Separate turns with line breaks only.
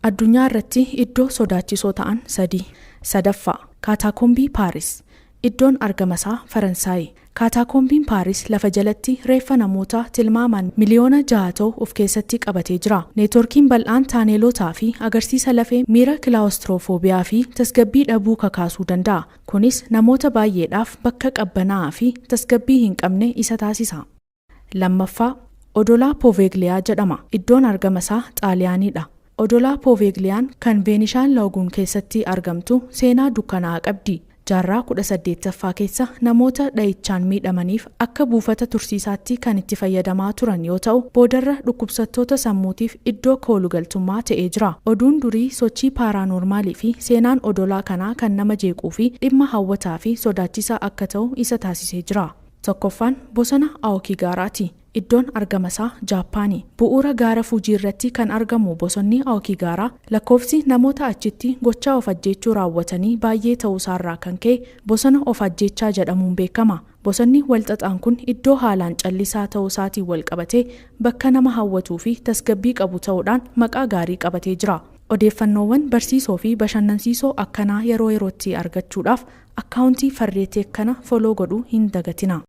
Addunyaa irratti iddoo sodaachisoo ta'an sadii. Sadaffaa, Kaataakombii Paaris. Iddoon argamasaa Faransaayi. Kaataakombiin Paaris lafa jalatti reeffa namoota tilmaamaan miliyoona 6 ta'u of keessatti qabatee jira. Neetworkiin bal'aan taaneelotaa fi agarsiisa lafee miira kilaawustiroofobiyaa fi tasgabbii dhabuu kakaasuu danda'a. Kunis namoota baay'eedhaaf bakka qabbanaa'aa fi tasgabbii hin qabne isa taasisa. Lammaffaa, Odolaa Pooveegliyaa jedhama. Iddoon argamasaa Xaaliyaaniidha. Odolaa Pooveegliyaan kan Veenishaan Laaguun keessatti argamtu seenaa dukkanaa'aa qabdi. Jaarraa 18ffaa keessa namoota dhahichaan miidhamaniif akka buufata tursiisaatti kan itti fayyadamaa turan yoo ta'u, boodarra dhukkubsattoota sammuutiif iddoo koolugaltummaa ta'ee jira. Oduun durii sochii paaraanoormaalii fi seenaan odolaa kanaa kan nama jeequu fi dhimma hawwataa fi sodaachisaa akka ta'u isa taasisee jira. Tokkoffaan bosona Aokigaaraati. Iddoon argamasaa Jaappaani. Bu'uura gaara Fuujii irratti kan argamu bosonni Aokigaaraa lakkoofsi namoota achitti gochaa of ajjeechuu raawwatanii baay'ee ta'uusaarraa kan ka'e bosona of ajjeechaa jedhamuun beekama. Bosonni walxaxaan kun iddoo haalaan callisaa ta'uusaatiin wal qabatee bakka nama hawwatuu fi tasgabbii qabu ta'uudhaan maqaa gaarii qabatee jira. Odeeffannoowwan barsiisoo fi bashannansiisoo akkanaa yeroo yerootti argachuudhaaf akkaawuntii Farreeteek kana follow godhuu hin dagatina.